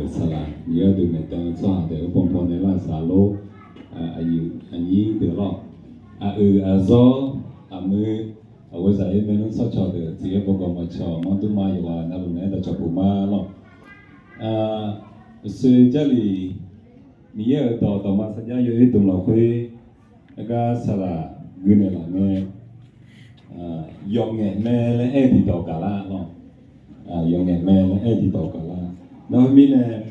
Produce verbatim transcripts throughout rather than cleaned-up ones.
Saqlaq Miqyaer-euq deuq maeqdan-eu tsawrhaq deuq-anr bawbaw nae lar-eu saqlaq lor. Aqyuif aqnyir deuq lawr, aqoeq aqzawr, aqmuiq, aqghoe zaq-ir maernmr tsawrcawq deuq tiqyaer bawgawq maqcawq manrdmr ma yawqghaq navluf naeq-aer dawqcawq puq ma lawr. Uqshoe Jarlif Miqyaer-euq dawq dawqma sarjax yawoer dmq lafkhoer, aergar saqlaq gui naeqlaf ngae, yawqngaef mae laer aer-eu tiqdawq gaqlar lawr. Yawqngaef mae laer aer-eu tiqdawq gaqlar. Nawr mirnae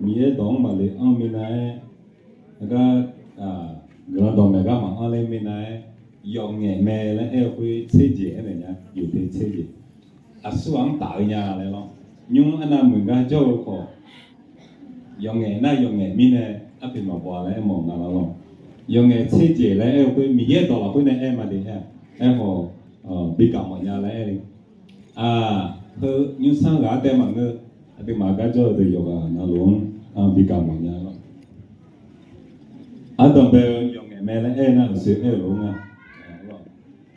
Miqyaer dawq-anr maqle anr minav-aer, aergar guiqlanq dawqmaeq gar maqanr ler minav-aer, yawqngaef mae laer aer-eu khoer tser jeq aernaeq nya, yawqte tser jeq. Aqsur ghaq-anr taf-eu nya laer lawr. Nymr arnav muiq gar jawr-eu khawf, yawqngaef nar yawqngaef mirnae arpoeq maqbaw laer aermawf nga lawr. Yawqngaef tser jeq laer aer-eu khoer Miqyaer dawq lafkhoer nae aer ma de aer-a. Aerkhawf, bi gaq mawf nya laer aer-eu. Aq, heu nymrsanr ghaq-anr tae maqngeur. Aqduimaf gar jawr-eu deuq yawqghaq navluf-anr bi gaq mawf nya lawr. Ardanqbae-eu yawqngaef mae laer aer nar uqshoe aer-euq lof nga.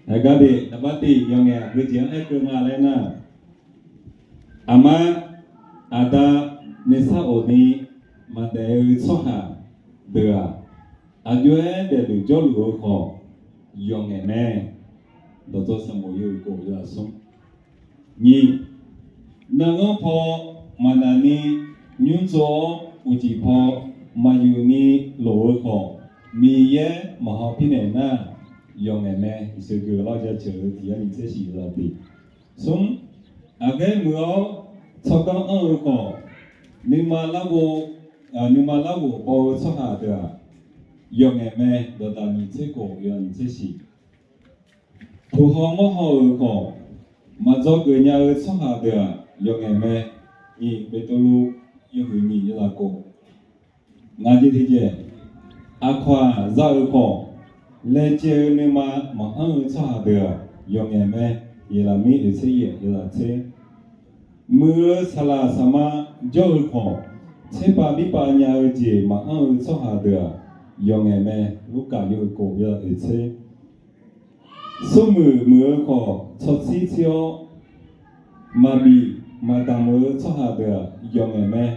Aqgar de naqbar tiq yawqngaef aqgeu jeq-anr aer keuv nga laer nar, aqma aqda nuisar of ni maqdaef-eu tsawrhaq deuq-aq, aqjox-aer daefluf jawrluf-eu khawf, yawqngaef mae. Dawqtawv sanqbof yawhuiq khof yawzaq smr. Nyiq, nanghanr paw maqnaq ni nymr tsov-awr, uqcif paw maqyuf ni lof-eu khawf, Miqyaer maqhaw pirnaeq nar, yawqngaef mae. Uqshoe gui-eu lawr jaceuq-eu tiq yar nyiq tser shif yawzaq tiq. Smr, aqghaer muiq-awr tsawrganr anr-eu khawf, nuima larghov, nuima larghov baw-eu tsawrhaq deuq-aq, yawqngaef mae. Dawqdaq nyiq tser khof yawzaq nyiq tser shif. Puq haw mawr haw-euq khawf, maqdzawgeuf nya-eu tsawrhaq deuq-aq, yawqngaef mae. Nyiq Beqtuvluv yawhuiq nyiq yawzaq khof. Ngaq jeq tiqjeq, aqkawq-aq za-euq khawf, laejae-eu nuima maqanr-eu tsawrhaq deuq-aq, yawqngaef mae. Yeqlaqmir oeq tser yaef yawzaq tser. Muiq-eu saqlaq saqma jawr-eu khawf, tserpav birpav nya-eu jeq maqanr-eu tsawrhaq deuq-aq, yawqngaef mae. Lurkaf yawhuiq khof yawzaq oeq tser. Smrmuiq muiq-eu khawf, tsawrtsir tsir-awr, maqbif maqdamq-eu tsawrhaq deuq-aq, yawqngaef mae.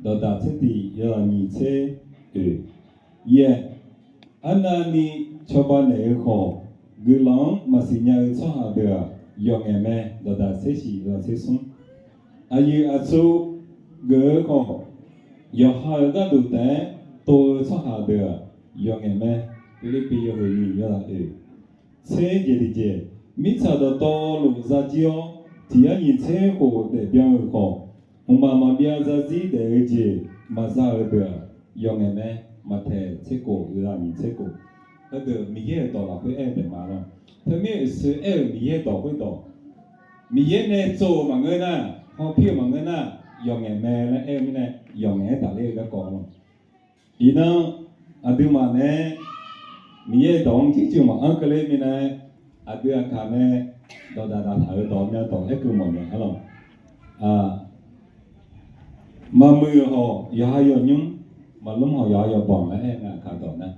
Dawqdaq tser tiq yawzaq nyiq tser oeq. Yaer, arnavni cawba naeq-eu khawf, guiqlanq-anr maqsiq nya-eu tsawrhaq deuq-aq, yawqngaef mae. Dawqdaq tser shif yawzaq tser smr. Aqyuif aqtsu geuf-eu khawf, yawqha-euq gharduq taef-aer tov-eu tsawrhaq deuq-aq, yawqngaef mae. Pirlirpiv yawhuiq nyiq yawzaq oeq. Tser jeq tiqjeq, mirtsaq dawqtawvluf zajir-awr, tiq yar nyiq tser khof daefbyan-euq khawf, mqmaq maqbyav zarzir daef-eu jeq maqza-eu deuq-aq, yawqngaef mae. Maqtaeq tser khof yawzaq nyiq tser khof. Heudeuq Miqyaer-euq dawq lafkhoer aer-eu taef ma lawr. Teumir uqshoe aer-euq Miqyaer dawq khoerdawq, Miqyaer nae tsov-euq maqngeur nar, hawpir-euq maqngeur nar, yawqngaef mae laer aer-eu mirnae, yawqngaef-aer tafler-eu garkawv lawr. Iqnan, aqduimaf nae Miqyaer dawq-anr jircuiv maqanr keuvler minav-aer, aqdui aqkaq nae dawqdaq daqtaq-euq dawq myav dawq aer keuv mawf nya-a lawq. Maqmuiq hawq yawqha yawnymr, maqlmr hawq yawqha yawbanq laer aer nga aqkaq dawq nar.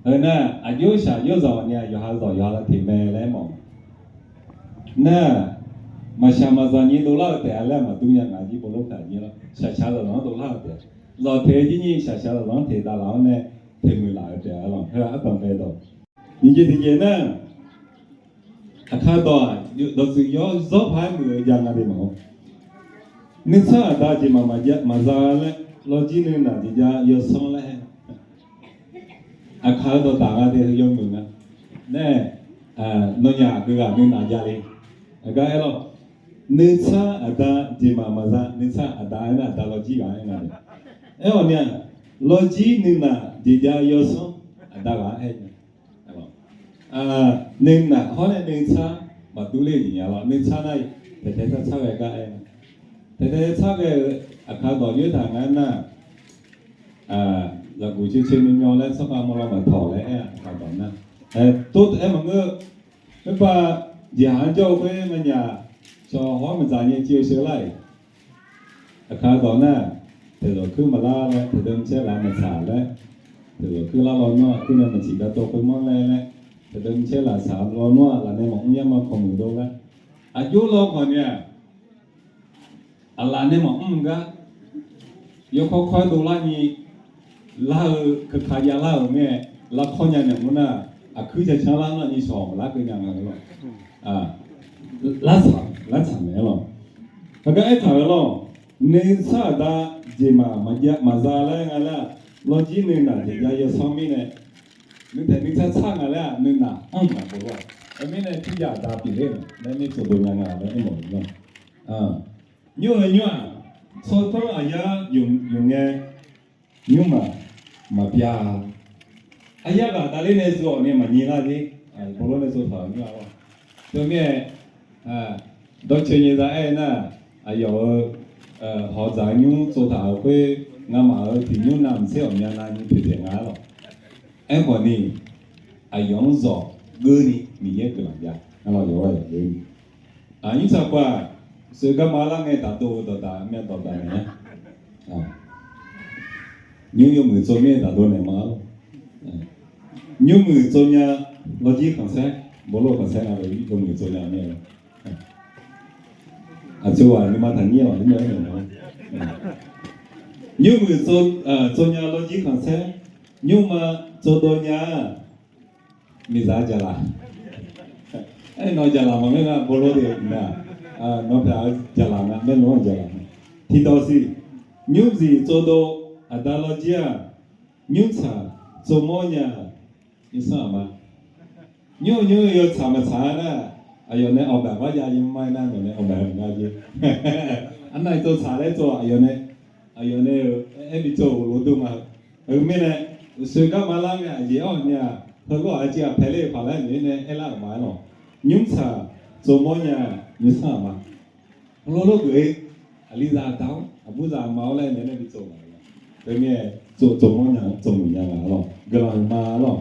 Heu nar, aqjox shaq yawrzaq ni-aq, yawqha zawq yawqha teq mae laer mawf. Nar, maqshaq maqzaq nyir dovlar-eu taef-a laer maqdur nya ngaq jir bawlor kaq nyir lawr. Shaqshaq zaqzaq-anr dovlar-eu taef-a. Zawq teq-eu jir nyir shaqshaq zaqzaq-anr teq davlaf-awr nae teq muiq laf-eu taef-a lawq. Heu-aq ardanqbae dawq. Nyiq jeq tiqjeq nar, aqkaq dawq-aq, dawqtsuif yawzawr paq-aer muiq-eu jav nga de mawf-awr, nuisar aqda jeq maqmaq maqza laer, lawrjir nuinaq jeq jav yawsanr laer aer. Aqkaq-eu dawqdaq nga de heu yawmuiq nga. Nae, nawnyaf aqgeu ghaq nuinaq jav le. Aqgar aer lawr, nuisar aqda jeq maqmaq za, nuisar aqda aer nar aqda lawrjir ghaq aer nga. Aer-awq ni-aq, lawrjir nuinaq jeq jav yawsanr aqda ghaq-anr aer nya. Nuinaq hawr nae nuisar maqdur ler-eu jeq nya lawr. Nuisar nar, taeqtae tsar tsar ghae gar aer nga. Taeqtae tsar ghae-eu aqkaq dawq yoer taq nga aer nar, zaqguq coer coer mymr myanr laer tsawrkhav mawrlaw maqtawq laer aer-a aqkaq dawq nar. Tov taef-aer maqngeur. Khoerpav jeqhaq-anr jawr-eu khoer manyaf, cawq hawr maqdzaq nyae civ-eu sheu lar-iq. Aqkaq dawq nar, taeqzawq kuir maqlar laer, taeqdeuv maqcaer laf maqtsaq laer, taeqzawq kuir lar lawnmr-aq kuir nae maqciq gar dawr khoermanr laer laer, taeqdeuv maqcaer laf tsaq lawnmr-aq laf nae maqmr yar ma kawq muiq dov laer. Aqjox law khawf ni-aq, aqlaf nae maqmr gar, yawkawr kawr-aer dovlar ni, lar-eu keuka javlar-euq mirnae, larkawr nya naeq mur nar, aqkuir cacanr lar nar ni shawq maqlar keuv nya nga lawr. Lartsaq, lartsaq naeq-aer lawr. Heugar aertaq-euq lawr, nuisar aqda jeqmaq maqza laer nga laer-aq, lawrjir nuinaq jeq jav yawsanr mirnae, nuitaeq nuisar tsar nga laer-aq, nuinaq anr-euq maqbov lawr. Teumirnae tiqjav aqda pyeufler-euq laer mirtsov dov nya nga laer aermawf-eu lawr. Nymr-eu nymr-aq, tsawrtanr aqyar yuf ngae, nymrma maqbyav. Aryar ghaq davler nae zov-awq ni maqnyi lar jer. Bawlor nae tsovtaq-euq nymr-a lawr. Teumirnae, dawrcoeni za aer nar, aqyawf-euq hawq dzaq nymr tsovtaq-euq khoer, ngamaf-euq tiq nymr navmaqtser ghawqmya navni pyeuf taeq nga-ar lawq. Aerkhawf ni, aqyawf-anr zawq geurni Miqyaer guiqlanq jav-a lawq, yawqghaq yawqgeuni. Nymr tsaq pov-aq, sheuq garma lar ngae daqdov-eu dawqdaq myav dawqdaq naeq-aer, nymr yawmuiq tsov mir-aer daqdov naeq ma-ar lawq. Nymrmuiq tsov nya lawrjir khanqsaer, bawlor khanqsaer nga-eu yawmuiq tsov nya mir-aer lawq. Aqtsoeq ghaq nuima taqnyir-awq, nymrmuiq tsov nya lawrjir khanqsaer, nymrma tsovdov nya-aq, miqzaq jaqlaq. Aernaeq-eu jaqlaq maqngeur nga, bawlor de nga. Nawq pyaeq-eu jaqlaq nga, maernmr-anr jaqlaq nga. Tiqdawq siq, nymrziq tsovdov aqda lawrjir-aq, nymrtsaq tsovmawr nya-aq, nymrsanr aqma. Nymr-eu nymr-eu yawtsaq maqtsaq-a nar, aqyawf nae awqbaef barjav jeq ma-aer nar, nawq nae awqbaef-eu nga jeq. Arnav tsovtsaq laer tsov-aq, aqyawf nae, aqyawf nae-euq aer bi tsov-euq lof dur ma. Heu mirnae, uqshoe garma lar ngae aqjeq-awr nya-aq, heulof-aq aqjeq-aq paeq ler-eu paq laer naeq-aer nae aerlar-euq ma-ar lawq. Nymrtsaq tsovmawr nya-aq, nymrsanr aqma. Heulof lof geuf-ir, aqlizaq aqda-awr aqburzaq aqma-awr laer naeq-aer nae bi tsov-euq ma-ar lawq. Teumirnae, tsov tsovmawr nya-aq tsovmuiq nya nga-ar lawq. Guiqlanq huiqma-ar lawq.